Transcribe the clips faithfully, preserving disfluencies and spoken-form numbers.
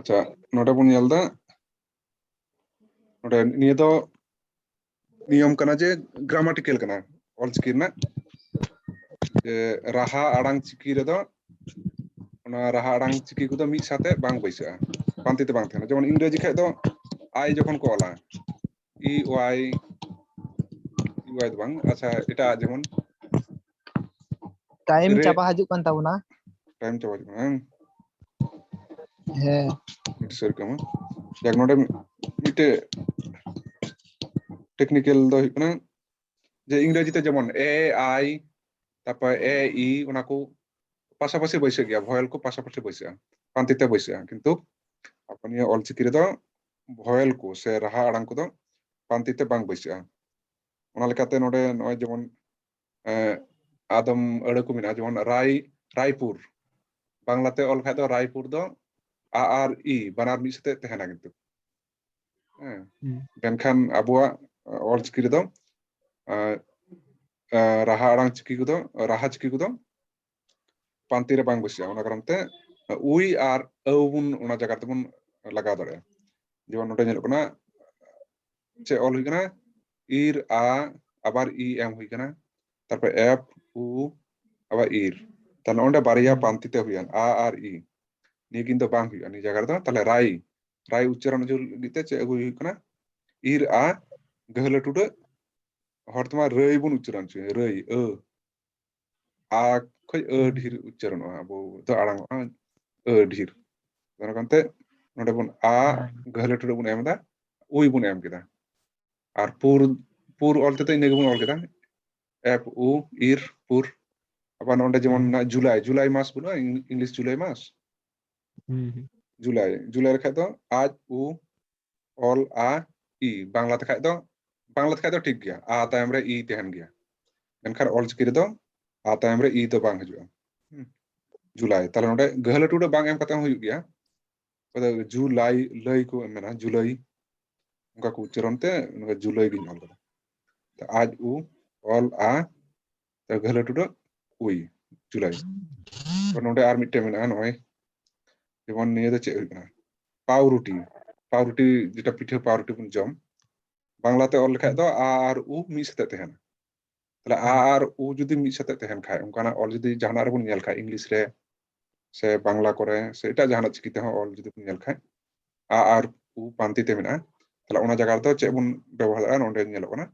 ᱟᱪᱪᱷᱟ, ᱱᱚᱰᱮ ᱵᱚᱱ ᱧᱮᱞ ᱮᱫᱟ, ᱱᱚᱰᱮ ᱱᱤᱭᱟᱹ ᱫᱚ ᱱᱤᱭᱚᱢ ᱠᱟᱱᱟ ᱡᱮ ᱜᱨᱟᱢᱟᱴᱤᱠᱮᱞ ᱠᱟᱱᱟ ᱚᱞᱪᱤᱠᱤ ᱨᱮᱱᱟᱜ, ᱡᱮ ᱨᱟᱦᱟ ᱟᱲᱟᱝ ᱪᱤᱠᱤ ᱨᱮᱫᱚ ᱚᱱᱟ ᱨᱟᱦᱟ ᱟᱲᱟᱝ ᱪᱤᱠᱤ ᱠᱚᱫᱚ ᱢᱤᱫ ᱥᱟᱶᱛᱮ ᱵᱟᱝ ᱵᱟᱹᱭᱥᱟᱹᱜᱼᱟ, ᱯᱟᱱᱛᱮ ᱛᱮ ᱵᱟᱝ ᱛᱟᱦᱮᱱᱟ᱾ ᱡᱮᱢᱚᱱ ᱤᱝᱨᱮᱡᱤ ᱠᱷᱟᱡ ᱫᱚ ᱟᱭ ᱡᱚᱠᱷᱚᱱ ᱠᱚ ᱚᱞᱟ, ᱤ ᱣᱟᱭ, ᱤ ᱣᱟᱭ ᱫᱚ ᱵᱟᱝ, ᱟᱪᱪᱷᱟ, ᱮᱴᱟᱜ ᱡᱮᱢᱚᱱ ᱴᱟᱭᱤᱢ ᱨᱮ- ᱪᱟᱵᱟ ᱦᱤᱡᱩᱜ ᱠᱟᱱ ᱛᱟᱵᱚᱱᱟ᱾ ᱴᱟᱭᱤᱢ ᱪᱟᱵᱟ ᱦᱤᱡᱩᱜ ᱠᱟᱱᱟ, ᱦᱮᱸ? ᱦᱮᱸ, ᱢᱤᱫᱴᱮᱡ ᱥᱟᱹᱨᱤ ᱠᱟᱱᱟ᱾ ᱡᱟᱠ, ᱱᱚᱰᱮ ᱢᱤᱫᱴᱮᱡ ᱴᱮᱠᱱᱤᱠᱮᱞ ᱫᱚ ᱦᱩᱭᱩᱜ ᱠᱟᱱᱟ ᱡᱮ ᱤᱝᱨᱮᱡᱤ ᱛᱮ ᱡᱮᱢᱚᱱ ᱮ ᱟᱭ, ᱛᱟᱨᱯᱚᱨ ᱮ ᱤ, ᱚᱱᱟ ᱠᱚ ᱯᱟᱥᱟᱯᱟᱥᱤ ᱵᱟᱹᱭᱥᱟᱹᱜ ᱜᱮᱭᱟ, ᱵᱷᱚᱭᱮᱞ ᱠᱚ ᱯᱟᱥᱟᱯᱟᱥᱤ ᱵᱟᱹᱭᱥᱟᱹᱜᱼᱟ, ᱯᱟᱱᱛᱮ ᱛᱮ ᱵᱟᱹᱭᱥᱟᱹᱜᱼᱟ᱾ ᱠᱤᱱᱛᱩ ᱟᱵᱚ ᱱᱤᱭᱟᱹ ᱚᱞᱪᱤᱠᱤ ᱨᱮᱫᱚ ᱵᱷᱚᱭᱮᱞ ᱠᱚ ᱥᱮ ᱨᱟᱦᱟ ᱟᱲᱟᱝ ᱠᱚᱫᱚ ᱯᱟᱱᱛᱮ ᱛᱮ ᱵᱟᱝ ᱵᱟᱹᱭᱥᱟᱹᱜᱼᱟ᱾ ᱚᱱᱟ ᱞᱮᱠᱟᱛᱮ ᱱᱚᱰᱮ ᱱᱚᱜᱼᱚᱭ ᱡᱮᱢᱚᱱ ᱮᱸ, ᱟᱫᱚᱢ ᱟᱹᱲᱟᱹ ᱠᱚ ᱢᱮᱱᱟᱜᱼᱟ, ᱡᱮᱢᱚᱱ ᱨᱟᱭ, ᱨᱟᱭᱯᱩᱨ, ᱵᱟᱝᱞᱟᱛᱮ ᱚᱞ ᱠᱷᱟᱡ ᱫᱚ ᱨᱟᱭᱯᱩᱨ ᱫᱚ ᱟ ᱟᱨ ᱤ ᱵᱟᱱᱟᱨ ᱢᱤᱫ ᱥᱟᱛᱮ ᱛᱟᱦᱮᱱᱟ ᱠᱤᱱᱛᱩ᱾ ᱦᱮᱸ᱾ ᱦᱩᱸ᱾ ᱢᱮᱱᱠᱷᱟᱱ ᱟᱵᱚᱣᱟᱜ ᱚᱞᱪᱤᱠᱤ ᱨᱮᱫᱚ ᱟᱸ, ᱟᱸ, ᱨᱟᱦᱟ ᱟᱲᱟᱝ ᱪᱤᱠᱤ ᱠᱚᱫᱚ, ᱨᱟᱦᱟ ᱪᱤᱠᱤ ᱠᱚᱫᱚ ᱯᱟᱱᱛᱮ ᱨᱮ ᱵᱟᱝ ᱵᱟᱹᱭᱥᱟᱹᱜᱼᱟ᱾ ᱚᱱᱟ ᱠᱟᱨᱚᱱ ᱛᱮ ᱩᱭ ᱟᱨ ᱟᱹᱣ ᱵᱚᱱ ᱚᱱᱟ ᱡᱟᱭᱜᱟ ᱨᱮᱫᱚ ᱵᱚᱱ ᱞᱟᱜᱟᱣ ᱫᱟᱲᱮᱭᱟᱜᱼᱟ᱾ ᱡᱮᱢᱚᱱ ᱱᱚᱰᱮ ᱧᱮᱞᱚᱜ ᱠᱟᱱᱟ, ᱪᱮᱫ ᱚᱞ ᱦᱩᱭ ᱠᱟᱱᱟ? ᱤᱨ, ᱟ, ᱟᱵᱟᱨ ᱤ ᱮᱢ ᱦᱩᱭ ᱠᱟᱱᱟ, ᱛᱟᱨᱯᱚᱨ ᱮᱯ, ᱩ, ᱟᱵᱟᱨ ᱤᱨ᱾ ᱛᱟᱦᱞᱮ ᱚᱸᱰᱮ ᱵᱟᱨᱭᱟ ᱦᱩᱸ᱾ ᱯᱟᱱᱛᱮ ᱛᱮ ᱦᱩᱭᱮᱱ, ᱟ ᱟᱨ ᱤ᱾ ᱱᱤᱭᱟᱹ ᱠᱤᱱ ᱫᱚ ᱵᱟᱝ ᱦᱩᱭᱩᱜᱼᱟ ᱱᱤᱭᱟᱹ ᱡᱟᱭᱜᱟ ᱨᱮᱫᱚ᱾ ᱛᱟᱦᱞᱮ ᱨᱟᱭ, ᱨᱟᱭ ᱩᱪᱪᱟᱨᱚᱱ ᱦᱚᱪᱚ ᱞᱟᱹᱜᱤᱫ ᱛᱮ ᱪᱮᱫ ᱟᱹᱜᱩᱭ ᱦᱩᱭᱩᱜ ᱠᱟᱱᱟ? ᱤᱨ, ᱟ, ᱜᱟᱹᱦᱞᱟᱹ ᱴᱩᱰᱟᱹᱜ, ᱦᱚᱲ ᱛᱮᱢᱟ ᱨᱟᱹᱭ ᱵᱚᱱ ᱩᱪᱪᱟᱨᱚᱱ ᱦᱚᱪᱚᱭᱟ, ᱨᱟᱹᱭ, ᱟᱹ᱾ ᱟ ᱠᱷᱚᱡ ᱟᱹ ᱦᱩᱸ᱾ ᱰᱷᱮᱨ ᱩᱪᱪᱟᱨᱚᱱᱚᱜᱼᱟ, ᱟᱵᱚ ᱫᱚ ᱟᱲᱟᱝ ᱚᱜᱼᱟ ᱟᱹ ᱰᱷᱮᱨ᱾ ᱚᱱᱟ ᱠᱟᱨᱚᱱ ᱛᱮ ᱱᱚᱰᱮ ᱵᱚᱱ ᱟ, ᱦᱮᱸ᱾ ᱜᱟᱹᱦᱞᱟᱹ ᱴᱩᱰᱟᱹᱜ ᱵᱚᱱ ᱮᱢ ᱮᱫᱟ, ᱩᱭ ᱵᱚᱱ ᱮᱢ ᱠᱮᱫᱟ᱾ ᱟᱨ ᱯᱩᱨ, ᱯᱩᱨ ᱚᱞ ᱛᱮᱫᱚ ᱤᱱᱟᱹ ᱜᱮᱵᱚᱱ ᱚᱞ ᱠᱮᱫᱟ, ᱮᱯ, ᱩ, ᱤᱨ, ᱯᱩᱨ᱾ ᱟᱵᱟᱨ ᱱᱚᱰᱮ ᱡᱮᱢᱚᱱ ᱦᱩᱸ᱾ ᱢᱮᱱᱟᱜᱼᱟ ᱡᱩᱞᱟᱭ, ᱡᱩᱞᱟᱭ ᱢᱟᱥ ᱵᱟᱹᱱᱩᱜᱼᱟ, ᱤᱝ-, ᱤᱝᱞᱤᱥ ᱡᱩᱞᱟᱭ ᱢᱟᱥ? ᱦᱩᱸ, ᱦᱩᱸ᱾ ᱡᱩᱞᱟᱭ, ᱡᱩᱞᱟᱭ ᱞᱮᱠᱷᱟᱡ ᱫᱚ ᱟᱡ, ᱩ, ᱚᱞ, ᱟ, ᱤ᱾ ᱵᱟᱝᱞᱟ ᱛᱮᱠᱷᱟᱡ ᱫᱚ, ᱵᱟᱝᱞᱟ ᱛᱮᱠᱷᱟᱡ ᱫᱚ ᱴᱷᱤᱠ ᱜᱮᱭᱟ, ᱟ ᱛᱟᱭᱚᱢ ᱨᱮ ᱤ ᱛᱟᱦᱮᱱ ᱜᱮᱭᱟ᱾ ᱢᱮᱱᱠᱷᱟᱱ ᱚᱞᱪᱤᱠᱤ ᱨᱮᱫᱚ ᱟ ᱛᱟᱭᱚᱢ ᱨᱮ ᱤ ᱫᱚ ᱵᱟᱝ ᱦᱤᱡᱩᱜᱼᱟ᱾ ᱦᱩᱸ᱾ ᱡᱩᱞᱟᱭ, ᱛᱟᱦᱞᱮ ᱱᱚᱰᱮ ᱜᱟᱹᱦᱞᱟᱹ ᱴᱩᱰᱟᱹ ᱵᱟᱝ ᱮᱢ ᱠᱟᱛᱮ ᱦᱚᱸ ᱦᱩᱭᱩᱜ ᱜᱮᱭᱟ᱾ ᱚᱠᱚᱭ ᱫᱚ ᱡᱩᱞᱟᱭ, ᱞᱟᱹᱭ ᱠᱚ ᱢᱮᱱᱟ, ᱡᱩᱞᱟᱹᱭ, ᱚᱱᱠᱟ ᱠᱚ ᱩᱪᱪᱟᱨᱚᱱ ᱛᱮ ᱱᱚᱰᱮ ᱡᱩᱞᱟᱹᱭ ᱜᱤᱧ ᱚᱞ ᱠᱟᱫᱟ᱾ ᱛᱚ ᱟᱡ, ᱩ, ᱚᱞ, ᱟ, ᱛᱚ ᱜᱟᱹᱦᱞᱟᱹ ᱴᱩᱰᱟᱹ, ᱩᱭ, ᱡᱩᱞᱟᱭ᱾ ᱛᱚ ᱱᱚᱰᱮ ᱟᱨ ᱢᱤᱫᱴᱮᱱ ᱢᱮᱱᱟᱜᱼᱟ, ᱱᱚᱜᱼᱚᱭ ᱡᱮᱢᱚᱱ ᱱᱤᱭᱟᱹ ᱫᱚ ᱪᱮᱫ ᱦᱩᱭᱩᱜ ᱠᱟᱱᱟ? ᱯᱟᱣᱨᱩᱴᱤ, ᱯᱟᱣᱨᱩᱴᱤ, ᱡᱮᱴᱟ ᱯᱤᱴᱷᱟᱹ ᱯᱟᱣᱨᱩᱴᱤ ᱵᱚᱱ ᱡᱚᱢ, ᱵᱟᱝᱞᱟᱛᱮ ᱚᱞ ᱞᱮᱠᱷᱟᱡ ᱫᱚ ᱟ ᱟᱨ ᱩ ᱢᱤᱫ ᱥᱟᱛᱮᱜ ᱛᱟᱦᱮᱱᱟ᱾ ᱛᱟᱦᱞᱮ ᱟ ᱟᱨ ᱩ ᱡᱩᱫᱤ ᱢᱤᱫ ᱥᱟᱛᱮᱜ ᱛᱟᱦᱮᱱ ᱠᱷᱟᱡ, ᱚᱱᱠᱟᱱᱟᱜ ᱚᱞ ᱡᱩᱫᱤ ᱡᱟᱦᱟᱱᱟᱜ ᱨᱮᱵᱚᱱ ᱧᱮᱞ ᱠᱷᱟᱡ, ᱤᱝᱞᱤᱥ ᱨᱮ ᱥᱮ ᱵᱟᱝᱞᱟ ᱠᱚᱨᱮ ᱥᱮ ᱮᱴᱟᱜ ᱡᱟᱦᱟᱱᱟᱜ ᱪᱤᱠᱤ ᱛᱮᱦᱚᱸ ᱚᱞ ᱡᱩᱫᱤ ᱵᱚᱱ ᱧᱮᱞ ᱠᱷᱟᱡ, ᱟ ᱟᱨ ᱩ ᱯᱟᱱᱛᱮ ᱛᱮ ᱢᱮᱱᱟᱜᱼᱟ, ᱛᱟᱦᱞᱮ ᱚᱱᱟ ᱡᱟᱭᱜᱟ ᱨᱮᱫᱚ ᱪᱮᱫ ᱵᱚᱱ ᱵᱮᱵᱚᱦᱟᱨ ᱫᱟᱲᱮᱭᱟᱜᱼᱟ? ᱱᱚᱸᱰᱮ ᱧᱮᱞᱚᱜ ᱠᱟᱱᱟ,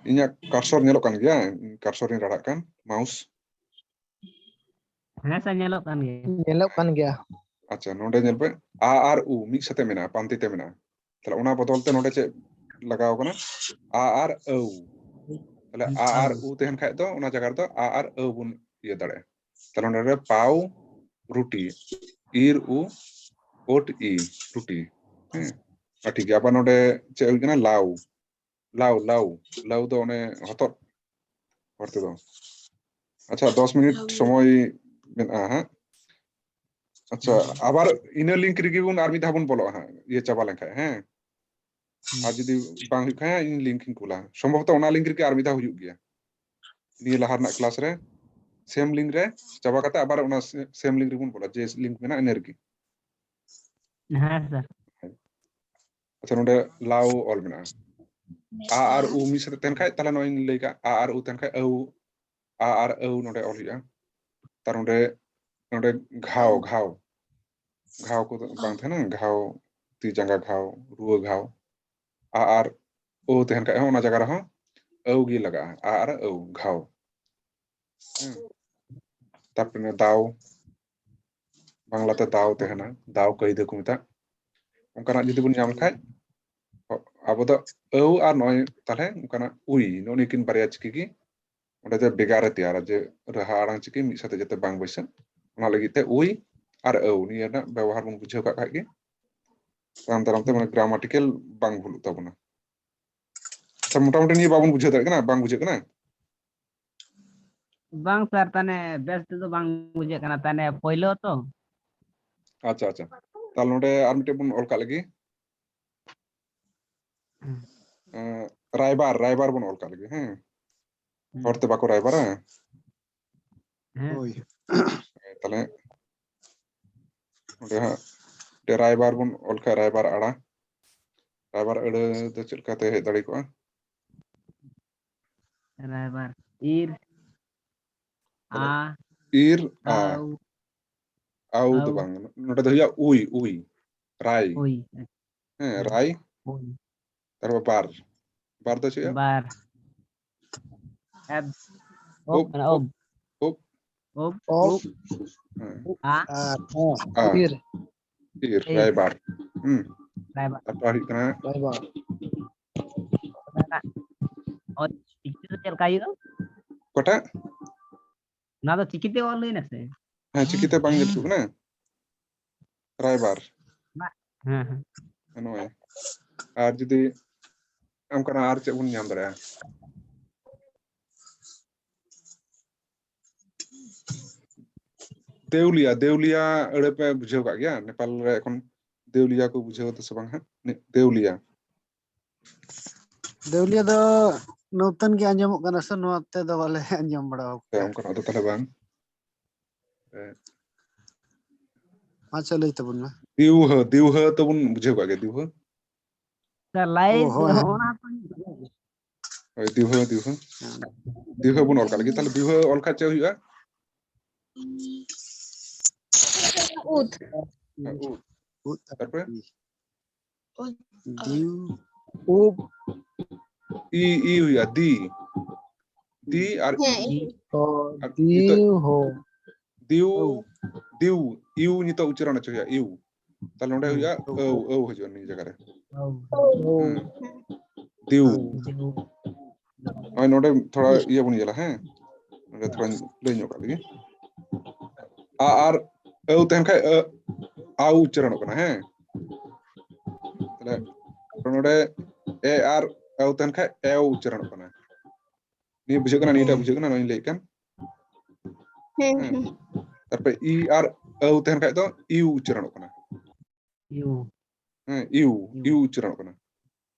ᱤᱧᱟᱹᱜ ᱠᱟᱨᱥᱚᱨ ᱧᱮᱞᱚᱜ ᱠᱟᱱ ᱜᱮᱭᱟ, ᱠᱟᱨᱥᱚᱨ ᱤᱧ ᱨᱟᱲᱟᱜ ᱠᱟᱱ, ᱢᱟᱣᱩᱥ᱾ ᱦᱮᱸ ᱥᱮ, ᱧᱮᱞᱚᱜ ᱠᱟᱱ ᱜᱮᱭᱟ᱾ ᱧᱮᱞᱚᱜ ᱠᱟᱱ ᱜᱮᱭᱟ᱾ ᱟᱪᱪᱷᱟ, ᱱᱚᱸᱰᱮ ᱧᱮᱞ ᱯᱮ, ᱟ ᱟᱨ ᱩ ᱢᱤᱫ ᱥᱟᱛᱮ ᱢᱮᱱᱟᱜᱼᱟ, ᱯᱟᱱᱛᱮ ᱛᱮ ᱢᱮᱱᱟᱜᱼᱟ᱾ ᱛᱟᱦᱞᱮ ᱚᱱᱟ ᱵᱚᱫᱚᱞ ᱛᱮ ᱱᱚᱸᱰᱮ ᱪᱮᱫ ᱞᱟᱜᱟᱣ ᱠᱟᱱᱟ? ᱟ ᱟᱨ ᱟᱹᱣ᱾ ᱛᱟᱦᱞᱮ ᱟ ᱟᱨ ᱩ ᱛᱟᱦᱮᱱ ᱠᱷᱟᱡ ᱫᱚ ᱚᱱᱟ ᱡᱟᱭᱜᱟ ᱨᱮᱫᱚ ᱟ ᱟᱨ ᱟᱹᱣ ᱵᱚᱱ ᱤᱭᱟᱹ ᱫᱟᱲᱮᱭᱟᱜᱼᱟ᱾ ᱛᱟᱦᱞᱮ ᱱᱚᱸᱰᱮ ᱨᱮ ᱯᱟᱣ ᱨᱩᱴᱤ, ᱤᱨ ᱩ ᱳᱴ ᱤ, ᱨᱩᱴᱤ᱾ ᱦᱮᱸ, ᱟᱨ ᱴᱷᱤᱠ ᱜᱮᱭᱟ᱾ ᱟᱵᱟᱨ ᱱᱚᱸᱰᱮ ᱪᱮᱫ ᱦᱩᱭᱩᱜ ᱠᱟᱱᱟ? ᱞᱟᱣ, ᱞᱟᱣ, ᱞᱟᱣ, ᱞᱟᱣ ᱫᱚ ᱚᱱᱮ ᱦᱚᱛᱚᱫ ᱦᱚᱲ ᱛᱮᱫᱚ᱾ ᱟᱪᱪᱷᱟ, ᱫᱚᱥ ᱢᱤᱱᱤᱴ ᱥᱚᱢᱚᱭ ᱢᱮᱱᱟᱜᱼᱟ ᱦᱟᱸᱜ᱾ ᱟᱪᱪᱷᱟ, ᱟᱵᱟᱨ ᱤᱱᱟᱹ ᱞᱤᱝᱠ ᱨᱮᱜᱮ ᱵᱚᱱ ᱟᱨ ᱢᱤᱫ ᱫᱷᱟᱣ ᱵᱚᱱ ᱵᱚᱞᱚᱜᱼᱟ ᱦᱟᱸᱜ, ᱤᱭᱟᱹ ᱪᱟᱵᱟ ᱞᱮᱱᱠᱷᱟᱱ, ᱦᱮᱸ? ᱟᱨ ᱡᱩᱫᱤ ᱵᱟᱝ ᱦᱩᱭᱩᱜ ᱠᱷᱟᱱ ᱤᱧ ᱞᱤᱝᱠ ᱤᱧ ᱠᱩᱞᱟ᱾ ᱥᱚᱢᱵᱷᱚᱵᱚᱛᱚ ᱚᱱᱟ ᱞᱤᱝᱠ ᱨᱮᱜᱮ ᱟᱨ ᱢᱤᱫ ᱫᱷᱟᱣ ᱦᱩᱭᱩᱜ ᱜᱮᱭᱟ᱾ ᱱᱤᱭᱟᱹ ᱞᱟᱦᱟ ᱨᱮᱱᱟᱜ ᱠᱞᱟᱥ ᱨᱮ ᱥᱮᱢ ᱞᱤᱝᱠ ᱨᱮ ᱪᱟᱵᱟ ᱠᱟᱛᱮ ᱟᱵᱟᱨ ᱚᱱᱟ ᱥᱮᱢ ᱞᱤᱝᱠ ᱨᱮᱵᱚᱱ ᱵᱚᱞᱚᱜᱼᱟ, ᱡᱮ ᱞᱤᱝᱠ ᱢᱮᱱᱟᱜᱼᱟ ᱤᱱᱟᱹ ᱨᱮᱜᱮ᱾ ᱦᱮᱸ ᱥᱟᱨ᱾ ᱟᱪᱪᱷᱟ, ᱱᱚᱰᱮ ᱞᱟᱣ ᱚᱞ ᱢᱮᱱᱟᱜᱼᱟ᱾ ᱟ ᱟᱨ ᱩ ᱢᱤᱫ ᱥᱟᱛᱮ ᱛᱟᱦᱮᱱ ᱠᱷᱟᱡ, ᱛᱟᱦᱞᱮ ᱱᱚᱜᱼᱚᱭ ᱤᱧ ᱞᱟᱹᱭ ᱠᱟᱜ, ᱟ ᱟᱨ ᱩ ᱛᱟᱦᱮᱱ ᱠᱷᱟᱡ ᱟᱹᱣ, ᱟ ᱟᱨ ᱟᱹᱣ ᱱᱚᱰᱮ ᱚᱞ ᱦᱩᱭᱩᱜᱼᱟ᱾ ᱛᱟᱨ ᱱᱚᱰᱮ, ᱱᱚᱰᱮ ᱜᱷᱟᱣ, ᱜᱷᱟᱣ, ᱜᱷᱟᱣ ᱠᱚᱫᱚ ᱵᱟᱝ ᱛᱟᱦᱮᱱᱟ, ᱜᱷᱟᱣ, ᱛᱤ ᱡᱟᱸᱜᱟ ᱜᱷᱟᱣ, ᱨᱩᱣᱟᱹ ᱜᱷᱟᱣ᱾ ᱟ ᱟᱨ ᱳ ᱛᱟᱦᱮᱱ ᱠᱷᱟᱡ ᱦᱚᱸ ᱚᱱᱟ ᱡᱟᱭᱜᱟ ᱨᱮᱦᱚᱸ ᱟᱹᱣ ᱜᱮ ᱞᱟᱜᱟᱜᱼᱟ, ᱟ ᱟᱨ ᱟᱹᱣ, ᱜᱷᱟᱣ᱾ ᱦᱮᱸ᱾ ᱛᱟᱨᱯᱚᱨᱮ ᱫᱟᱣ, ᱵᱟᱝᱞᱟᱛᱮ ᱫᱟᱣ ᱛᱟᱦᱮᱱᱟ, ᱫᱟᱣ ᱠᱟᱹᱭᱫᱟᱹ ᱠᱚ ᱢᱮᱛᱟᱜ᱾ ᱚᱱᱠᱟᱱᱟᱜ ᱡᱩᱫᱤ ᱵᱚᱱ ᱧᱟᱢ ᱞᱮᱠᱷᱟᱡ, ᱟᱵᱚ ᱫᱚ ᱟᱹᱣ ᱟᱨ ᱱᱚᱜᱼᱚᱭ ᱛᱟᱦᱞᱮ ᱚᱱᱠᱟᱱᱟᱜ ᱩᱭ, ᱱᱚᱜᱼᱚ ᱱᱤᱭᱟᱹ ᱠᱤᱱ ᱵᱟᱨᱭᱟ ᱪᱤᱠᱤ ᱜᱮ ᱚᱸᱰᱮ ᱫᱚ ᱵᱷᱮᱜᱟᱨ ᱮ ᱛᱮᱭᱟᱨᱟ, ᱡᱮ ᱨᱟᱦᱟ ᱟᱲᱟᱝ ᱪᱤᱠᱤ ᱢᱤᱫ ᱥᱟᱛᱮ ᱡᱟᱛᱮ ᱵᱟᱝ ᱵᱟᱹᱭᱥᱟᱹᱜ, ᱚᱱᱟ ᱞᱟᱹᱜᱤᱫ ᱛᱮ ᱩᱭ ᱟᱨ ᱟᱹᱣ ᱱᱤᱭᱟᱹ ᱨᱮᱱᱟᱜ ᱵᱮᱵᱚᱦᱟᱨ ᱵᱚᱱ ᱵᱩᱡᱷᱟᱹᱣ ᱠᱟᱜ ᱠᱷᱟᱡ ᱜᱮ ᱛᱟᱭᱚᱢ ᱫᱟᱨᱟᱢ ᱛᱮ ᱢᱟᱱᱮ ᱜᱨᱟᱢᱟᱴᱤᱠᱟᱞ ᱵᱟᱝ ᱵᱷᱩᱞᱩᱜ ᱛᱟᱵᱚᱱᱟ᱾ ᱟᱪᱪᱷᱟ, ᱢᱚᱴᱟᱢᱩᱴᱤ ᱱᱤᱭᱟᱹ ᱵᱟᱵᱚᱱ ᱵᱩᱡᱷᱟᱹᱣ ᱫᱟᱲᱮᱭᱟᱜ ᱠᱟᱱᱟ, ᱵᱟᱝ ᱵᱩᱡᱷᱟᱹᱜ ᱠᱟᱱᱟ? ᱵᱟᱝ ᱥᱟᱨ, ᱛᱟᱱᱮ ᱵᱮᱥ ᱛᱮᱫᱚ ᱵᱟᱝ ᱵᱩᱡᱷᱟᱹᱜ ᱠᱟᱱᱟ, ᱛᱟᱱᱮ ᱯᱳᱭᱞᱳ ᱛᱚ᱾ ᱟᱪᱪᱷᱟ, ᱟᱪᱪᱷᱟ, ᱛᱟᱦᱞᱮ ᱱᱚᱰᱮ ᱟᱨ ᱢᱤᱫᱴᱮᱡ ᱵᱚᱱ ᱚᱞ ᱠᱟᱜ ᱞᱮᱜᱮ᱾ ᱮᱸ, ᱨᱟᱭᱵᱟᱨ, ᱨᱟᱭᱵᱟᱨ ᱵᱚᱱ ᱚᱞ ᱠᱟᱜ ᱞᱮᱜᱮ, ᱦᱮᱸ᱾ ᱦᱚᱲᱛᱮ ᱵᱟᱠᱚ ᱨᱟᱭᱵᱟᱨᱟ᱾ ᱦᱮᱸ᱾ ᱦᱳᱭ᱾ ᱛᱟᱦᱞᱮ ᱚᱸᱰᱮ ᱦᱟᱸᱜ ᱨᱟᱭᱵᱟᱨ ᱵᱚᱱ ᱚᱞ ᱠᱷᱟᱱ ᱨᱟᱭᱵᱟᱨ ᱟᱲᱟ, ᱨᱟᱭᱵᱟᱨ ᱟᱹᱲᱟᱹ ᱫᱚ ᱪᱮᱫ ᱞᱮᱠᱟᱛᱮ ᱦᱮᱡ ᱫᱟᱲᱮ ᱠᱚᱜᱼᱟ? ᱨᱟᱭᱵᱟᱨ ᱤᱨ ᱟ ᱤᱨ ᱟ, ᱟᱣ ᱟᱣ ᱫᱚ ᱟᱣ᱾ ᱵᱟᱝ, ᱱᱚᱰᱮ ᱫᱚ ᱦᱩᱭᱩᱜᱼᱟ ᱩᱭ, ᱩᱭ, ᱨᱟᱭ᱾ ᱩᱭ᱾ ᱦᱮᱸ, ᱦᱩᱸ᱾ ᱨᱟᱭ, ᱩᱭ᱾ ᱛᱟᱨᱯᱚᱨ ᱵᱟᱨ, ᱵᱟᱨ ᱫᱚ ᱪᱮᱫ? ᱵᱟᱨ᱾ ᱮᱵ᱾ ᱚᱵ ᱚᱵ, ᱠᱟᱱᱟ, ᱚᱵ᱾ ᱚᱵ᱾ ᱚᱵ᱾ ᱚᱵ᱾ ᱦᱮᱸ, ᱟ᱾ ᱟᱨ ᱦᱚᱸ ᱟ᱾ ᱤᱨ᱾ ᱤᱨ, ᱤᱨ᱾ ᱨᱟᱭᱵᱟᱨ᱾ ᱦᱩᱸ᱾ ᱨᱟᱭᱵᱟᱨ᱾ ᱛᱟᱨᱯᱚᱨ ᱦᱩᱭᱩᱜ ᱠᱟᱱᱟ ᱨᱟᱭᱵᱟᱨ᱾ ᱚᱱᱟ ᱨᱮᱱᱟᱜ ᱚᱛ ᱪᱤᱠᱤ ᱫᱚ ᱪᱮᱫ ᱞᱮᱠᱟ ᱦᱩᱭᱩᱜᱼᱟ? ᱚᱠᱟᱴᱟᱜ? ᱚᱱᱟ ᱫᱚ ᱪᱤᱠᱤᱛᱮ ᱚᱞ ᱦᱩᱭᱱᱟ ᱥᱮ? ᱦᱮᱸ, ᱪᱤᱠᱤᱛᱮ ᱵᱟᱝ ᱧᱮᱞ ᱴᱷᱤᱠᱚᱜ ᱠᱟᱱᱟ᱾ ᱨᱟᱭᱵᱟᱨ᱾ ᱦᱮᱸ, ᱦᱮᱸ᱾ ᱱᱚᱜᱼᱚᱭ᱾ ᱟᱨ ᱡᱩᱫᱤ ᱚᱱᱠᱟᱱᱟᱜ ᱟᱨ ᱪᱮᱫ ᱵᱚᱱ ᱧᱟᱢ ᱫᱟᱲᱮᱭᱟᱜᱼᱟ? ᱫᱮᱣᱞᱤᱭᱟ, ᱫᱮᱣᱞᱤᱭᱟ ᱟᱹᱲᱟᱹ ᱯᱮ ᱵᱩᱡᱷᱟᱹᱣ ᱠᱟᱜ ᱜᱮᱭᱟ? ᱱᱮᱯᱟᱞ ᱨᱮ ᱮᱠᱷᱚᱱ ᱫᱮᱣᱞᱤᱭᱟ ᱠᱚ ᱵᱩᱡᱷᱟᱹᱣ ᱫᱟ ᱥᱮ ᱵᱟᱝ ᱦᱟᱸᱜ? ᱱᱤ-, ᱫᱮᱣᱞᱤᱭᱟ᱾ ᱫᱮᱣᱞᱤᱭᱟ ᱫᱚ ᱱᱚᱛᱮᱱ ᱜᱮ ᱟᱸᱡᱚᱢᱚᱜ ᱠᱟᱱᱟ ᱥᱮ, ᱱᱚᱣᱟ ᱛᱮᱫᱚ ᱵᱟᱞᱮ ᱟᱸᱡᱚᱢ ᱵᱟᱲᱟ ᱦᱮᱸ, ᱟᱠᱟᱫᱟ᱾ ᱚᱱᱠᱟᱱᱟᱜ ᱫᱚ ᱛᱟᱦᱚᱞᱮ ᱵᱟᱝ᱾ ᱦᱮᱸ᱾ ᱟᱪᱪᱷᱟ, ᱞᱟᱹᱭ ᱛᱟᱵᱚᱱ ᱢᱮ᱾ ᱫᱤᱣᱦᱟᱹ, ᱫᱤᱣᱦᱟᱹ ᱛᱚᱵᱚᱱ ᱵᱩᱡᱷᱟᱹᱣ ᱠᱟᱜ ᱜᱮᱭᱟ, ᱫᱤᱣᱦᱟᱹ᱾ ᱥᱟᱨ, ᱞᱟᱭᱤᱱ ᱚ, ᱦᱳᱭ, ᱦᱳᱭ᱾ ᱚᱱᱟ ᱠᱚ ᱦᱳᱭ, ᱫᱤᱣᱦᱟᱹ, ᱫᱤᱣᱦᱟᱹ᱾ ᱦᱮᱸ᱾ ᱫᱤᱣᱦᱟᱹ ᱵᱚᱱ ᱚᱞ ᱠᱟᱜ ᱞᱟᱹᱜᱤᱫ᱾ ᱛᱟᱦᱚᱞᱮ ᱫᱤᱣᱦᱟᱹ ᱚᱞ ᱠᱷᱟᱱ ᱪᱮᱫ ᱦᱩᱭᱩᱜᱼᱟ? ᱩᱫ᱾ ᱦᱮᱸ, ᱩᱫ᱾ ᱩᱫ ᱛᱟᱨᱯᱚᱨᱮ? ᱩᱫ᱾ ᱫᱤᱣ᱾ ᱩᱵ᱾ ᱤ, ᱤ ᱦᱩᱭᱩᱜᱼᱟ, ᱫᱤ᱾ ᱫᱤ ᱟᱨ ᱦᱮᱸ, ᱤ᱾ ᱚ, ᱟᱨ ᱱᱤᱛᱚᱜ ᱫᱤᱣ ᱦᱚ᱾ ᱫᱤᱣ, ᱚ᱾ ᱫᱤᱣ, ᱤᱣ ᱱᱤᱛᱚᱜ ᱩᱪᱪᱟᱨᱚᱱ ᱦᱚᱪᱚ ᱦᱩᱭᱩᱜᱼᱟ, ᱤᱣ᱾ ᱛᱟᱦᱞᱮ ᱱᱚᱸᱰᱮ ᱦᱩᱸ᱾ ᱦᱩᱭᱩᱜᱼᱟ ᱟᱹᱣ, ᱟᱹᱣ ᱦᱤᱡᱩᱜᱼᱟ ᱱᱤᱭᱟᱹ ᱡᱟᱭᱜᱟ ᱨᱮ᱾ ᱚ᱾ ᱦᱩᱸ᱾ ᱫᱤᱣ᱾ ᱱᱚᱜᱼᱚᱭ ᱱᱚᱸᱰᱮ ᱛᱷᱚᱲᱟ ᱤᱭᱟᱹ ᱵᱚᱱ ᱧᱮᱞᱟ, ᱦᱮᱸ? ᱱᱚᱸᱰᱮ ᱛᱷᱚᱲᱟᱧ ᱞᱟᱹᱭ ᱧᱚᱜ ᱠᱟᱜ ᱞᱮᱜᱮ᱾ ᱟ ᱟᱨ ᱟᱹᱣ ᱛᱟᱦᱮᱱ ᱠᱷᱟᱡ ᱟᱹ, ᱟᱣ ᱩᱪᱪᱟᱨᱚᱱᱚᱜ ᱠᱟᱱᱟ, ᱦᱮᱸ? ᱛᱟᱦᱞᱮ ᱱᱚᱸᱰᱮ ᱮ ᱟᱨ ᱟᱹᱣ ᱛᱟᱦᱮᱱ ᱠᱷᱟᱡ ᱮᱣ ᱩᱪᱪᱟᱨᱚᱱᱚᱜ ᱠᱟᱱᱟ᱾ ᱱᱤᱭᱟᱹ ᱵᱩᱡᱷᱟᱹᱜ ᱠᱟᱱᱟ, ᱱᱤᱭᱟᱹᱴᱟᱜ ᱵᱩᱡᱷᱟᱹᱜ ᱠᱟᱱᱟ, ᱱᱚᱣᱟᱧ ᱞᱟᱹᱭᱮᱫ ᱠᱟᱱ᱾ ᱦᱮᱸ, ᱦᱮᱸ᱾ ᱦᱮᱸ᱾ ᱛᱟᱨᱯᱚᱨᱮ ᱤ ᱟᱨ ᱟᱹᱣ ᱛᱟᱦᱮᱱ ᱠᱷᱟᱡ ᱫᱚ ᱤᱣ ᱩᱪᱪᱟᱨᱚᱱᱚᱜ ᱠᱟᱱᱟ᱾ ᱤᱣ᱾ ᱦᱮᱸ, ᱤᱣ, ᱤᱣ᱾ ᱤᱣ ᱩᱪᱪᱟᱨᱚᱱᱚᱜ ᱠᱟᱱᱟ᱾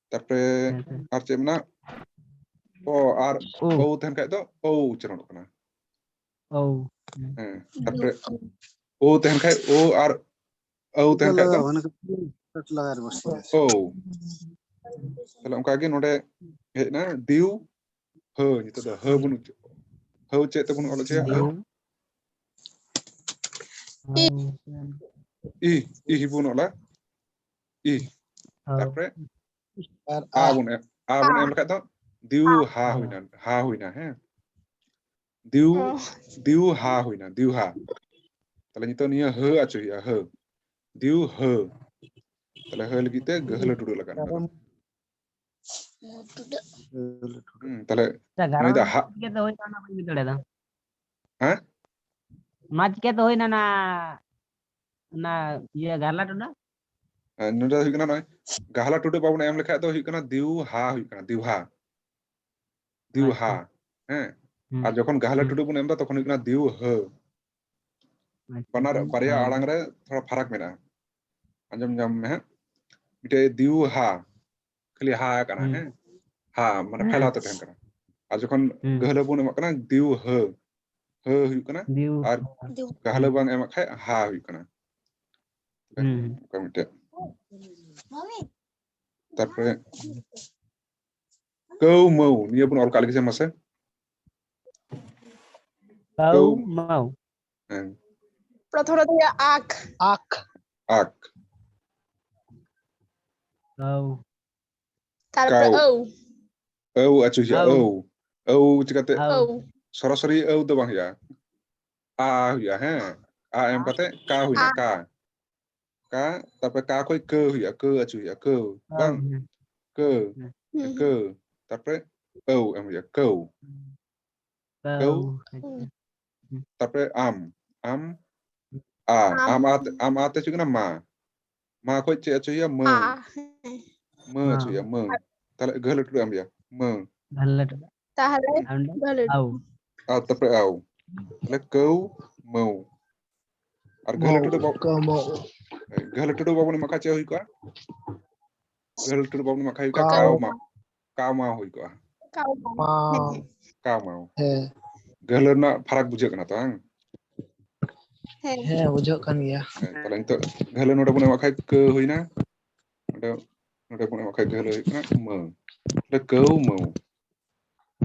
ᱛᱟᱨᱯᱚᱨᱮ ᱦᱮᱸ, ᱦᱮᱸ᱾ ᱟᱨ ᱪᱮᱫ ᱢᱮᱱᱟᱜᱼᱟ? ᱚ ᱟᱨ ᱳ᱾ ᱳ ᱛᱟᱦᱮᱱ ᱠᱷᱟᱡ ᱫᱚ ᱳ ᱩᱪᱪᱟᱨᱚᱱᱚᱜ ᱠᱟᱱᱟ᱾ ᱳ᱾ ᱦᱮᱸ, ᱛᱟᱨᱯᱚᱨᱮ ᱳ ᱛᱟᱦᱮᱱ ᱠᱷᱟᱡ ᱳ ᱟᱨ ᱟᱹᱣ ᱛᱟᱦᱮᱱ ᱠᱷᱟᱡ ᱫᱚ ᱚᱱᱟ ᱠᱚ ᱞᱟᱜᱟᱣ ᱨᱮ ᱵᱚᱥᱮ᱾ ᱟᱹᱣ᱾ ᱛᱟᱦᱞᱮ ᱚᱱᱠᱟ ᱜᱮ ᱱᱚᱰᱮ ᱦᱮᱡ ᱮᱱᱟ ᱫᱤᱣ ᱦᱟᱹ, ᱱᱤᱛᱚᱜ ᱫᱚ ᱦᱟᱹ ᱵᱟᱹᱱᱩᱜ, ᱦᱟᱹ ᱪᱮᱫ ᱛᱮᱵᱚᱱ ᱚᱞ ᱦᱚᱪᱚᱭᱟ? ᱦᱟᱹ᱾ ᱤ, ᱤ ᱵᱚᱱ ᱚᱞᱟ᱾ ᱤ᱾ ᱛᱟᱨᱯᱚᱨᱮ ᱟᱨ ᱟ ᱟ ᱵᱚᱱ ᱮᱢ, ᱟ ᱵᱚᱱ ᱮᱢ ᱞᱮᱠᱷᱟᱡ ᱫᱚ ᱫᱤᱣ ᱦᱟ ᱦᱩᱭᱱᱟ, ᱦᱟ ᱦᱩᱭᱱᱟ, ᱦᱮᱸ᱾ ᱫᱤᱣ, ᱫᱤᱣ ᱦᱟ ᱦᱩᱭᱱᱟ, ᱫᱤᱣ ᱦᱟ᱾ ᱛᱟᱦᱞᱮ ᱱᱤᱛᱚᱜ ᱱᱤᱭᱟᱹ ᱦᱟᱹ ᱟᱪᱩᱭ ᱦᱩᱭᱩᱜᱼᱟ, ᱦᱟᱹ᱾ ᱫᱤᱣ ᱦᱟᱹ᱾ ᱛᱟᱦᱞᱮ ᱦᱟᱹ ᱞᱟᱹᱜᱤᱫ ᱛᱮ ᱜᱟᱹᱦᱞᱟᱹ ᱴᱩᱰᱟᱹᱜ ᱞᱟᱜᱟᱜᱼᱟ᱾ ᱦᱩᱸ, ᱛᱟᱦᱞᱮ ᱱᱩᱭ ᱫᱚ ᱦᱟᱜ᱾ ᱪᱤᱠᱟᱹᱛᱮ ᱦᱩᱭᱱᱟ ᱚᱱᱟ ᱵᱟᱹᱧ ᱵᱩᱡᱽ ᱫᱟᱲᱮᱭᱟᱫᱟ᱾ ᱦᱮᱸ? ᱚᱱᱟ ᱪᱤᱠᱟᱹᱛᱮ ᱦᱩᱭᱱᱟ ᱚᱱᱟ, ᱚᱱᱟ ᱤᱭᱟᱹ ᱜᱟᱦᱞᱟ ᱴᱩᱰᱟᱹᱜ? ᱦᱮᱸ, ᱱᱚᱰᱮ ᱦᱩᱭᱩᱜ ᱠᱟᱱᱟ ᱱᱚᱜᱼᱚᱭ ᱜᱟᱦᱞᱟ ᱴᱩᱰᱟᱹᱜ ᱵᱟᱵᱚᱱ ᱮᱢ ᱞᱮᱠᱷᱟᱡ ᱫᱚ ᱦᱩᱭᱩᱜ ᱠᱟᱱᱟ ᱫᱤᱣ ᱦᱟ ᱦᱩᱭᱩᱜ ᱠᱟᱱᱟ, ᱫᱤᱣᱦᱟ᱾ ᱫᱤᱣᱦᱟ᱾ ᱟᱪᱪᱷᱟ᱾ ᱦᱮᱸ? ᱦᱩᱸ᱾ ᱟᱨ ᱡᱚᱠᱷᱚᱱ ᱜᱟᱦᱞᱟ ᱦᱩᱸ᱾ ᱴᱩᱰᱟᱹᱜ ᱵᱚᱱ ᱮᱢ ᱫᱟ ᱛᱚᱠᱷᱚᱱ ᱦᱩᱭᱩᱜ ᱠᱟᱱᱟ ᱫᱤᱣᱦᱟᱹ᱾ ᱟᱪᱪᱷᱟ, ᱵᱟᱱᱟᱨ ᱦᱩᱸ, ᱵᱟᱨᱭᱟ ᱦᱳᱭ᱾ ᱟᱲᱟᱝ ᱨᱮ ᱛᱷᱚᱲᱟ ᱯᱷᱟᱨᱟᱠ ᱢᱮᱱᱟᱜᱼᱟ᱾ ᱟᱸᱡᱚᱢ ᱧᱟᱢ ᱢᱮ ᱦᱟᱸᱜ᱾ ᱢᱤᱫᱴᱮᱡ ᱫᱤᱣᱦᱟ, ᱠᱷᱟᱹᱞᱤ ᱦᱟ ᱠᱟᱱᱟ, ᱦᱩᱸ᱾ ᱦᱮᱸ? ᱦᱟ, ᱢᱟᱱᱮ ᱯᱷᱮᱞᱟᱣ ᱛᱮ ᱛᱟᱦᱮᱱ ᱠᱟᱱᱟ᱾ ᱟᱨ ᱡᱚᱠᱷᱚᱱ ᱦᱩᱸ᱾ ᱜᱟᱹᱦᱞᱟᱹ ᱵᱚᱱ ᱮᱢᱟᱜ ᱠᱟᱱᱟ, ᱫᱤᱣᱦᱟᱹ᱾ ᱦᱟᱹ ᱦᱩᱭᱩᱜ ᱠᱟᱱᱟ᱾ ᱫᱤᱣ᱾ ᱟᱨ ᱜᱟᱦᱞᱟᱹ ᱵᱟᱝ ᱮᱢᱟᱜ ᱠᱷᱟᱡ ᱦᱟ ᱦᱩᱭᱩᱜ ᱠᱟᱱᱟ᱾ ᱦᱩᱸ᱾ ᱚᱱᱠᱟ ᱢᱤᱫᱴᱮᱡ᱾ ᱛᱟᱨᱯᱚᱨᱮ ᱠᱟᱹᱣ ᱢᱟᱹᱣ, ᱱᱤᱭᱟᱹ ᱵᱚᱱ ᱚᱞ ᱠᱟᱜ ᱞᱮᱜᱮ ᱥᱮ ᱢᱟᱥᱮ᱾ ᱠᱟᱹᱣ ᱠᱟᱹᱣ᱾ ᱢᱟᱹᱣ᱾ ᱦᱮᱸ᱾ ᱯᱨᱚᱛᱷᱚᱢ ᱨᱮ ᱛᱟᱦᱮᱸ ᱟᱠ᱾ ᱟᱠ᱾ ᱟᱠ᱾ ᱠᱟᱹᱣ᱾ ᱛᱟᱨᱯᱚᱨᱮ ᱠᱟᱣ᱾ ᱟᱹᱣ᱾ ᱟᱹᱣ ᱟᱪᱩ ᱦᱩᱭᱩᱜᱼᱟ, ᱟᱹᱣ᱾ ᱟᱹᱣ᱾ ᱟᱹᱣ ᱪᱤᱠᱟᱛᱮ? ᱟᱹᱣ᱾ ᱟᱹᱣ᱾ ᱥᱚᱨᱟᱥᱚᱨᱤ ᱟᱹᱣ ᱫᱚ ᱵᱟᱝ ᱦᱩᱭᱩᱜᱼᱟ᱾ ᱟ ᱦᱩᱭᱩᱜᱼᱟ, ᱦᱮᱸ᱾ ᱟ ᱮᱢ ᱠᱟᱛᱮ ᱠᱟ ᱦᱩᱭᱱᱟ, ᱟ᱾ ᱠᱟ᱾ ᱠᱟ, ᱛᱟᱨᱯᱚᱨᱮ ᱠᱟ ᱠᱷᱚᱡ ᱠᱟᱹ ᱦᱩᱭᱩᱜᱼᱟ, ᱠᱟᱹ ᱟᱪᱩ ᱦᱩᱭᱩᱜᱼᱟ, ᱠᱟᱹ᱾ ᱠᱟᱹᱣ, ᱵᱟᱝ? ᱦᱮᱸ᱾ ᱠᱟᱹ᱾ ᱦᱮᱸ᱾ ᱠᱟᱹ᱾ ᱛᱟᱨᱯᱚᱨᱮ ᱟᱹᱣ ᱮᱢ ᱦᱩᱭᱩᱜᱼᱟ, ᱠᱟᱹᱣ᱾ ᱠᱟᱹᱣ᱾ ᱠᱟᱹᱣ᱾ ᱟᱪᱪᱷᱟ᱾ ᱛᱟᱨᱯᱚᱨᱮ ᱟᱢ, ᱟᱢ, ᱟ, ᱟᱢ᱾ ᱟᱢ ᱟ ᱛᱮ, ᱟᱢ ᱟ ᱛᱮ ᱪᱮᱫ ᱠᱟᱱᱟ? ᱢᱟ᱾ ᱢᱟ ᱠᱷᱚᱡ ᱪᱮᱫ ᱟᱪᱩ ᱦᱩᱭᱩᱜᱼᱟ? ᱢᱟᱹ᱾ ᱟ, ᱦᱮᱸ᱾ ᱢᱟᱹ ᱟᱪᱩ ᱦᱩᱭᱩᱜᱼᱟ, ᱢᱟᱹ᱾ ᱛᱟᱦᱞᱮ ᱜᱟᱹᱦᱞᱟᱹ ᱴᱩᱰᱟᱹᱜ ᱮᱢ ᱦᱩᱭᱩᱜᱼᱟ, ᱢᱟᱹ᱾ ᱜᱟᱹᱦᱞᱟᱹ ᱴᱩᱰᱟᱹᱜ᱾ ᱛᱟᱦᱞᱮ ᱟᱨ ᱚᱸᱰᱮ ᱜᱟᱹᱦᱞᱟᱹ ᱟᱣ᱾ ᱟᱨ ᱛᱟᱨᱯᱚᱨᱮ ᱟᱣ᱾ ᱛᱟᱦᱞᱮ ᱠᱟᱹᱣ, ᱢᱟᱹᱣ᱾ ᱟᱨ ᱜᱟᱹᱦᱞᱟᱹ ᱢᱟᱹᱣ, ᱴᱩᱰᱟᱹᱜ ᱵᱟᱵ-, ᱠᱟᱹᱣ ᱢᱟᱹᱣ᱾ ᱜᱟᱹᱦᱞᱟᱹ ᱴᱩᱰᱟᱹᱜ ᱵᱟᱵᱚᱱ ᱮᱢᱟᱜ ᱠᱷᱟᱡ ᱪᱮᱫ ᱦᱩᱭ ᱠᱚᱜᱼᱟ? ᱜᱟᱹᱦᱞᱟᱹ ᱴᱩᱰᱟᱹᱜ ᱵᱟᱵᱚᱱ ᱮᱢᱟᱜ ᱠᱷᱟᱡ ᱦᱩᱭ ᱠᱚᱜᱼᱟ ᱠᱟᱣ᱾ ᱠᱟᱣ ᱢᱟ-, ᱠᱟᱣ ᱢᱟᱣ ᱦᱩᱭ ᱠᱚᱜᱼᱟ᱾ ᱠᱟᱣ᱾ ᱢᱟᱣ᱾ ᱦᱮᱸ᱾ ᱠᱟᱣ ᱢᱟᱣ᱾ ᱦᱮᱸ᱾ ᱜᱟᱹᱦᱞᱟᱹ ᱨᱮᱱᱟᱜ ᱯᱷᱟᱨᱟᱠ ᱵᱩᱡᱷᱟᱹᱜ ᱠᱟᱱᱟ ᱛᱚ, ᱵᱟᱝ? ᱦᱮᱸ᱾ ᱦᱮᱸ, ᱵᱩᱡᱷᱟᱹᱜ ᱠᱟᱱ ᱜᱮᱭᱟ᱾ ᱦᱮᱸ, ᱛᱟᱦᱞᱮ ᱱᱤᱛᱚᱜ ᱜᱷᱟᱹᱞᱟᱹ ᱱᱚᱰᱮ ᱵᱚᱱ ᱮᱢᱟᱜ ᱠᱷᱟᱡ ᱠᱟᱹ ᱦᱩᱭᱱᱟ᱾ ᱱᱚᱰᱮ ᱱᱚᱰᱮ ᱵᱚᱱ ᱮᱢᱟᱜ ᱠᱷᱟᱡ ᱜᱷᱟᱹᱞᱟᱹ ᱦᱩᱭᱩᱜ ᱠᱟᱱᱟ ᱢᱟᱹ᱾ ᱛᱟᱦᱞᱮ ᱠᱟᱹᱣ ᱢᱟᱹᱣ᱾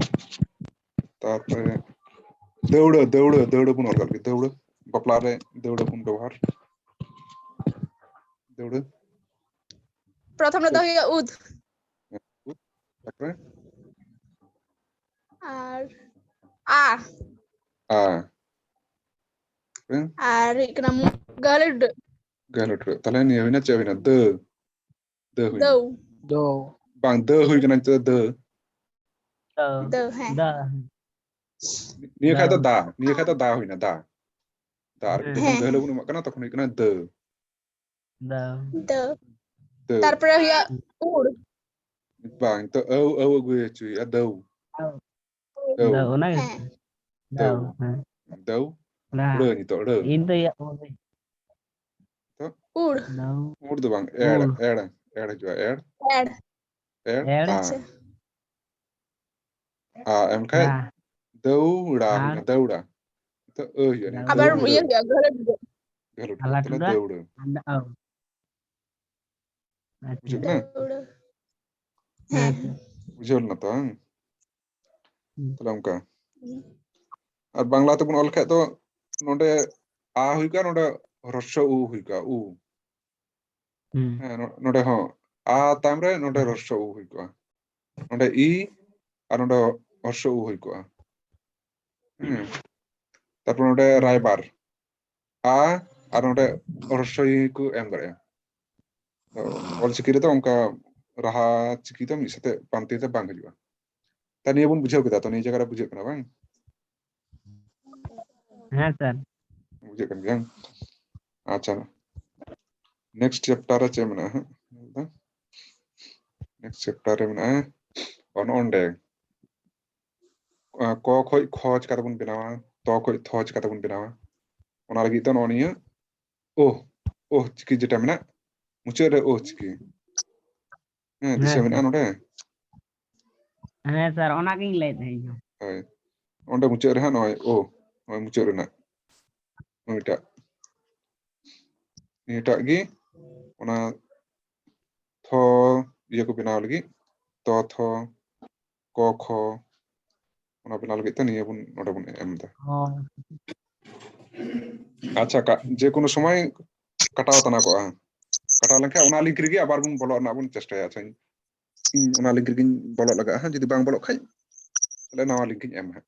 ᱛᱟᱨᱯᱚᱨᱮ ᱫᱟᱹᱣᱲᱟᱹ ᱫᱟᱹᱣᱲᱟᱹ ᱫᱟᱹᱣᱲᱟᱹ ᱵᱚᱱ ᱚᱞ ᱠᱟᱜ ᱞᱮᱜᱮ ᱫᱟᱹᱣᱲᱟᱹ᱾ ᱵᱟᱯᱞᱟ ᱨᱮ ᱫᱟᱹᱣᱲᱟᱹ ᱵᱚᱱ ᱵᱮᱵᱚᱦᱟᱨ᱾ ᱫᱟᱹᱣᱲᱟᱹ᱾ ᱯᱨᱚᱛᱷᱚᱢ ᱨᱮᱫᱚ ᱦᱩᱭᱩᱜᱼᱟ ᱩᱫ᱾ ᱛᱟᱨᱯᱚᱨᱮ ᱟᱨ ᱟ᱾ ᱟ᱾ ᱟᱨ ᱦᱩᱭᱩᱜ ᱠᱟᱱᱟ ᱢᱩ-, ᱜᱟᱹᱦᱞᱟᱹ ᱰᱟᱹ-, ᱜᱟᱹᱦᱞᱟᱹ ᱴᱩᱰᱟᱹᱜ᱾ ᱛᱟᱦᱞᱮ ᱱᱤᱭᱟᱹ ᱦᱩᱭᱱᱟ ᱪᱮᱫ ᱦᱩᱭᱱᱟ? ᱫᱟᱹ᱾ ᱫᱟᱹ ᱦᱩᱭᱱᱟ᱾ ᱫᱟᱹᱣ᱾ ᱫᱚ ᱵᱟᱝ, ᱫᱟᱹ ᱦᱩᱭ ᱠᱟᱱᱟ ᱱᱤᱛᱚᱜ ᱫᱚ ᱫᱟᱹ᱾ ᱫᱚ᱾ ᱫᱟᱹ, ᱦᱮᱸ᱾ ᱫᱟ᱾ ᱱᱤᱭᱟᱹ ᱠᱷᱟᱡ ᱫᱚ ᱫᱟᱹ᱾ ᱫᱟ, ᱱᱤᱭᱟᱹ ᱠᱷᱟᱡ ᱫᱚ ᱫᱟ ᱦᱩᱭᱱᱟ, ᱫᱟ᱾ ᱫᱟ ᱟᱨ ᱦᱮᱸ᱾ ᱡᱚᱠᱷᱚᱱ ᱦᱮᱸ, ᱜᱟᱹᱦᱞᱟᱹ ᱦᱮᱸ᱾ ᱵᱚᱱ ᱮᱢᱟᱜ ᱠᱟᱱᱟ ᱛᱚᱠᱷᱚᱱ ᱦᱩᱭᱩᱜ ᱠᱟᱱᱟ ᱫᱟᱹ᱾ ᱫᱟ᱾ ᱫᱟᱹ᱾ ᱫᱟᱹ᱾ ᱛᱟᱨᱯᱚᱨᱮ ᱦᱩᱭᱩᱜᱼᱟ ᱩᱲ᱾ ᱵᱟᱝ, ᱱᱤᱛᱚᱜ ᱟᱹᱣ, ᱟᱹᱣ ᱟᱹᱜᱩᱭ ᱦᱚᱪᱚᱭᱟ, ᱫᱟᱹᱣ᱾ ᱫᱟᱹᱣ᱾ ᱫᱟ, ᱚᱱᱟ ᱜᱮ? ᱦᱮᱸ᱾ ᱫᱟᱹᱣ᱾ ᱫᱟᱣ, ᱦᱮᱸ᱾ ᱫᱟᱹᱣ᱾ ᱫᱟ᱾ ᱟᱹᱲᱟᱹ ᱱᱤᱛᱚᱜ, ᱟᱹᱲᱟᱹ᱾ ᱤᱧ ᱫᱚ ᱤᱭᱟᱹ ᱚᱞ ᱫᱟᱹᱧ᱾ ᱱᱤᱛᱚᱜ ᱩᱲ᱾ ᱫᱟᱣ᱾ ᱩᱲ ᱫᱚ ᱵᱟᱝ, ᱮᱲ, ᱩᱲ᱾ ᱮᱲ, ᱮᱲ ᱦᱤᱡᱩᱜᱼᱟ, ᱮᱲ᱾ ᱮᱲ᱾ ᱮᱲ, ᱮᱲ᱾ ᱟ᱾ ᱟᱪᱪᱷᱟ᱾ ᱟ, ᱮᱱᱠᱷᱟᱡ ᱫᱟ᱾ ᱫᱟᱹᱣᱲᱟ ᱟᱨ? ᱦᱩᱭᱱᱟ, ᱫᱟᱹᱣᱲᱟ᱾ ᱱᱤᱛᱚᱜ ᱟᱹ ᱦᱩᱭᱩᱜᱼᱟ, ᱱᱤᱭᱟᱹ ᱫᱟᱣ᱾ ᱟᱵᱟᱨ ᱫᱟᱹᱣᱲᱟᱹ᱾ ᱤᱭᱟᱹ ᱦᱩᱭᱩᱜᱼᱟ, ᱜᱟᱹᱦᱞᱟᱹ ᱰᱩᱰᱟᱹ᱾ ᱜᱟᱹᱦᱞᱟᱹ ᱴᱩᱰᱟᱹᱜ, ᱟᱞᱟ ᱛᱟᱦᱞᱮ ᱴᱩᱰᱟᱹᱜ᱾ ᱫᱟᱹᱣᱲᱟᱹ᱾ ᱟᱫᱚ, ᱚ᱾ ᱟᱪᱪᱷᱟ᱾ ᱵᱩᱡᱷᱟᱹᱜ ᱠᱟᱱᱟ? ᱫᱟᱹᱣᱲᱟᱹ᱾ ᱦᱮᱸ, ᱦᱮᱸ᱾ ᱦᱮᱸ᱾ ᱵᱩᱡᱷᱟᱹᱣ ᱞᱮᱱᱟ ᱛᱚ, ᱵᱟᱝ? ᱦᱩᱸ᱾ ᱛᱟᱦᱞᱮ ᱚᱱᱠᱟ᱾ ᱟᱨ ᱵᱟᱝᱞᱟ ᱛᱮᱵᱚᱱ ᱚᱞ ᱞᱮᱠᱷᱟᱡ ᱫᱚ ᱱᱚᱰᱮ ᱟ ᱦᱩᱭ ᱠᱚᱜᱼᱟ, ᱱᱚᱰᱮ ᱦᱨᱚᱥᱣ ᱩ ᱦᱩᱭ ᱠᱚᱜᱼᱟ, ᱩ᱾ ᱦᱩᱸ᱾ ᱦᱮᱸ, ᱱᱚ-, ᱱᱚᱰᱮ ᱦᱚᱸ ᱟ ᱛᱟᱭᱚᱢ ᱨᱮ ᱱᱚᱰᱮ ᱦᱨᱚᱥᱣ ᱩ ᱦᱩᱭ ᱠᱚᱜᱼᱟ᱾ ᱱᱚᱰᱮ ᱤ ᱟᱨ ᱱᱚᱰᱮ ᱦᱨᱚᱥᱣ ᱩ ᱦᱩᱭ ᱠᱚᱜᱼᱟ᱾ ᱦᱮᱸ᱾ ᱛᱟᱨᱯᱚᱨ ᱱᱚᱰᱮ ᱦᱩᱸ᱾ ᱨᱟᱭᱵᱟᱨ᱾ ᱟ ᱟᱨ ᱱᱚᱰᱮ ᱦᱨᱚᱥᱣ ᱤ ᱠᱚ ᱮᱢ ᱫᱟᱲᱮᱭᱟᱜᱼᱟ᱾ ᱛᱚ, ᱚᱞᱪᱤᱠᱤ ᱨᱮᱫᱚ ᱚᱱᱠᱟ ᱨᱟᱦᱟ ᱪᱤᱠᱤ ᱫᱚ ᱢᱤᱫ ᱥᱟᱛᱮ ᱯᱟᱱᱛᱮ ᱛᱮ ᱵᱟᱝ ᱦᱤᱡᱩᱜᱼᱟ᱾ ᱛᱟ ᱱᱤᱭᱟᱹ ᱵᱚᱱ ᱵᱩᱡᱷᱟᱹᱣ ᱠᱮᱫᱟ, ᱛᱚ ᱱᱤᱭᱟᱹ ᱡᱟᱭᱜᱟ ᱨᱮ ᱵᱩᱡᱷᱟᱹᱜ ᱠᱟᱱᱟ ᱵᱟᱝ? ᱦᱮᱸ, ᱥᱟᱨ᱾ ᱵᱩᱡᱷᱟᱹᱜ ᱠᱟᱱ ᱜᱮᱭᱟ᱾ ᱟᱪᱪᱷᱟ, next chapter ᱨᱮ ᱪᱮᱫ ᱢᱮᱱᱟᱜᱼᱟ ᱦᱟᱸᱜ? Next chapter ᱨᱮ ᱢᱮᱱᱟᱜᱼᱟ ᱚᱱ-, ᱚᱱᱚᱬᱦᱮ᱾ ᱟ, ᱠᱚ ᱠᱷᱚᱡ ᱠᱷᱚ ᱪᱤᱠᱟᱹ ᱛᱮᱵᱚᱱ ᱵᱮᱱᱟᱣᱟ, ᱛᱚ ᱠᱷᱚᱡ ᱛᱷᱚ ᱪᱤᱠᱟᱹ ᱛᱮᱵᱚᱱ ᱵᱮᱱᱟᱣᱟ, ᱚᱱᱟ ᱞᱟᱹᱜᱤᱫ ᱛᱮ ᱱᱚᱜᱼᱚ ᱱᱤᱭᱟᱹ ᱳ, ᱳ ᱪᱤᱠᱤ ᱡᱮᱴᱟ ᱢᱮᱱᱟᱜ, ᱢᱩᱪᱟᱹᱫ ᱨᱮ ᱳ ᱪᱤᱠᱤ᱾ ᱦᱮᱸ, ᱫᱤᱥᱟᱹ ᱦᱮᱸ, ᱢᱮᱱᱟᱜᱼᱟ ᱦᱮᱸ᱾ ᱱᱚᱰᱮ? ᱦᱮᱸ, ᱥᱟᱨ, ᱚᱱᱟ ᱜᱤᱧ ᱞᱟᱹᱭᱮᱫ ᱛᱟᱦᱮᱸᱫ ᱤᱧ ᱦᱚᱸ᱾ ᱦᱳᱭ᱾ ᱚᱸᱰᱮ ᱢᱩᱪᱟᱹᱫ ᱨᱮ ᱦᱟᱸᱜ ᱱᱚᱜᱼᱚᱭ ᱳ, ᱱᱚᱜᱼᱚᱭ ᱢᱩᱪᱟᱹᱫ ᱨᱮᱱᱟᱜ᱾ ᱱᱩᱭᱴᱟᱜ᱾ ᱱᱤᱭᱟᱹᱴᱟᱜ ᱜᱮ ᱚᱱᱟ ᱛᱷᱚ ᱤᱭᱟᱹ ᱠᱚ ᱵᱮᱱᱟᱣ ᱞᱟᱹᱜᱤᱫ, ᱛᱚ ᱛᱷᱚ ᱠᱚ ᱠᱷᱚ, ᱚᱱᱟ ᱵᱮᱱᱟᱣ ᱞᱟᱹᱜᱤᱫ ᱛᱮ ᱱᱤᱭᱟᱹ ᱵᱚᱱ ᱱᱚᱰᱮ ᱵᱚᱱ ᱮᱢ ᱮᱫᱟ᱾ ᱦᱚᱸ᱾ ᱟᱪᱪᱷᱟ, ᱠᱟ- ᱡᱮ ᱠᱳᱱᱳ ᱥᱚᱢᱚᱭ ᱠᱟᱴᱟᱣ ᱛᱟᱱᱟ ᱠᱚᱜᱼᱟ᱾ ᱠᱟᱴᱟᱣ ᱞᱮᱱᱠᱷᱟᱱ ᱚᱱᱟ ᱞᱤᱝᱠ ᱨᱮᱜᱮ ᱟᱵᱟᱨ ᱵᱚᱱ ᱵᱚᱞᱚᱜ ᱨᱮᱱᱟᱜ ᱵᱚᱱ ᱪᱮᱥᱴᱟᱭᱟ᱾ ᱟᱪᱪᱷᱟ, ᱤᱧ ᱚᱱᱟ ᱞᱤᱝᱠ ᱨᱮᱜᱮᱧ ᱵᱚᱞᱚᱜ ᱞᱟᱜᱟᱜᱼᱟ ᱦᱟᱸᱜ᱾ ᱡᱩᱫᱤ ᱵᱟᱝ ᱵᱚᱞᱚᱜ ᱠᱷᱟᱡ, ᱛᱟᱦᱞᱮ ᱱᱟᱣᱟ ᱞᱤᱝᱠ ᱤᱧ ᱮᱢᱟ ᱦᱟᱸᱜ᱾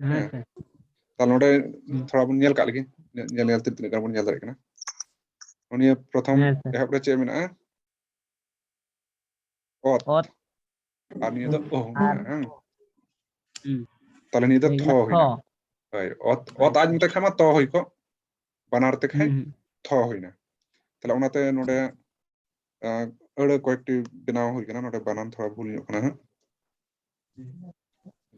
ᱦᱮᱸ ᱦᱮᱸ᱾ ᱥᱮ᱾ ᱛᱟᱦᱞᱮ ᱱᱚᱰᱮ ᱦᱩᱸ᱾ ᱛᱷᱚᱲᱟ ᱵᱚᱱ ᱧᱮᱞ ᱠᱟᱜ ᱞᱮᱜᱮ, ᱧᱮ- ᱧᱮᱞ ᱧᱮᱞ ᱛᱮ ᱛᱤᱱᱟᱹᱜ ᱜᱟᱱ ᱵᱚᱱ ᱧᱮᱞ ᱫᱟᱲᱮᱭᱟᱜ ᱠᱟᱱᱟ᱾ ᱱᱤᱭᱟᱹ ᱯᱨᱚᱛᱷᱚᱢ ᱦᱮᱸ ᱥᱮ᱾ ᱮᱦᱚᱵ ᱨᱮ ᱪᱮᱫ ᱢᱮᱱᱟᱜᱼᱟ? ᱚᱛ᱾ ᱚᱛ᱾ ᱟᱨ ᱱᱤᱭᱟᱹ ᱫᱚ ᱚᱦ ᱟᱨ ᱢᱮᱱᱟᱜᱼᱟ, ᱦᱮᱸ᱾ ᱦᱩᱸ᱾ ᱛᱟᱦᱞᱮ ᱱᱤᱭᱟᱹ ᱫᱚ ᱦᱩᱭ ᱛᱷᱚ ᱠᱟᱱᱟ ᱦᱩᱭᱱᱟ᱾ ᱛᱷᱚ᱾ ᱦᱳᱭ, ᱚᱛ, ᱦᱳᱭ᱾ ᱚᱛ ᱟᱡ ᱢᱮᱛᱟᱭ ᱠᱷᱟᱱ ᱢᱟ ᱛᱚ ᱦᱩᱭ ᱠᱚᱜ, ᱵᱟᱱᱟᱨ ᱛᱮ ᱠᱷᱟᱡ ᱦᱩᱸ, ᱦᱩᱸ᱾ ᱛᱷᱚ ᱦᱩᱭᱱᱟ᱾ ᱛᱟᱦᱞᱮ ᱚᱱᱟᱛᱮ ᱱᱚᱰᱮ, ᱟᱸ, ᱟᱹᱲᱟᱹ ᱠᱚᱭᱮᱠᱴᱤ ᱵᱮᱱᱟᱣ ᱦᱩᱭ ᱠᱟᱱᱟ, ᱱᱚᱰᱮ ᱵᱟᱱᱟᱱ ᱛᱷᱚᱲᱟ ᱵᱷᱩᱞ ᱧᱚᱜ ᱠᱟᱱᱟ ᱦᱟᱸᱜ᱾